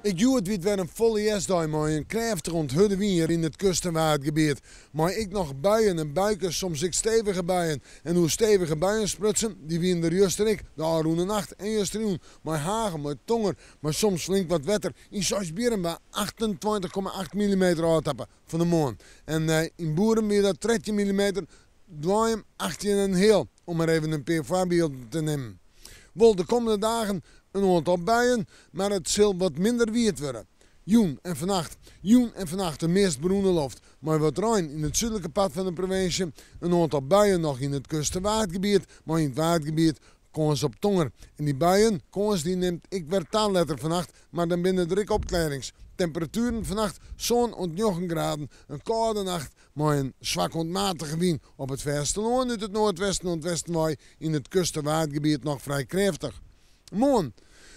Ek hjoed wie it wer in folle hjerstdei mei in krêftige oant hurde wyn hjir yn it kust- en Waadgebiet. Mei ek noch buien en buikes, soms ek stevige buien. En oer stevige buien sprutsen, dy wienen der juster ek, de ôfrûne nacht en justerjûn. Mei hagel, mei tonger, mei soms flink wat wetter. Yn Seisbierrum waard 28,8 millimeter ôftappe fan 'e moarn. En yn Boerum wie dat 13 millimeter, Doanjum 18 en in heal, om mar even in pear foarbylden te nimmen. Wol de kommende dagen in oantal buien, mar it sil wat minder wiet wurde. Jûn en fannacht. Jûn en fannacht in meast berûne loft, mei wat rein yn it súdlike part fan de provinsje, in oantal buien noch yn it kust- en Waadgebiet, mei yn it Waadgebiet kâns op tonger. En dy buien, kâns dy nimt ek wer ta letter fannacht, mar dan binne der ek opklearrings. Temperatueren fannacht sân oant njoggen graden, in kâlde nacht mei in swak oant matige wyn op it fêstelân út it noardwesten oant westen wei yn it kust- en Waadgebiet noch frij krêftich. Moarn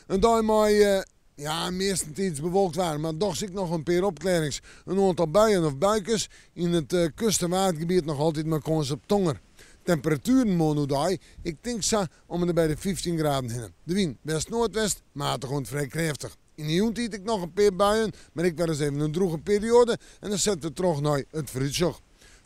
in dei mei, ja, meastentiids bewolkt waar, mar dochs ek noch in pear opklearrings. In oantal buien of buikes, yn it kust- en Waadgebiet noch altyd mei kâns op tonger. Temperatueren moarn oerdei, ik tink sa om en by de 15 graden hinne. De wyn west-noardwest, matich oant frij krêftich. Yn de jûntiid ek noch in pear buien, mar ek wer ris even in drûge perioade en dan sette we troch nei it foarútsjoch.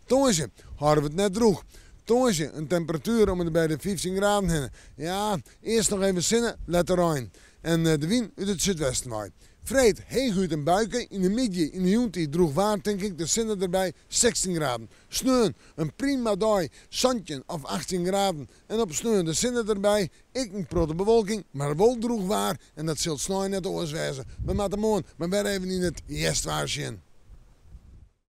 Tongersdei hâlde we it net drûch. Tongersdei in temperatuer om en by de 15 graden hinne. Ja, earst noch even sinne, letter rein. En de wyn út it súdwesten wei. Freed heechút in buike, yn de middei, yn de jûntiid drûch waar tink ik, de sinne derby, 16 graden. Sneon in prima dei, 17 of 18 graden. En op sneon de sinne derby, ek in protte bewolking, mar wol drûch waar. En dat sil snein net oars wêze. We moatte moarn mar wer even yn it hjerstwaar sjen.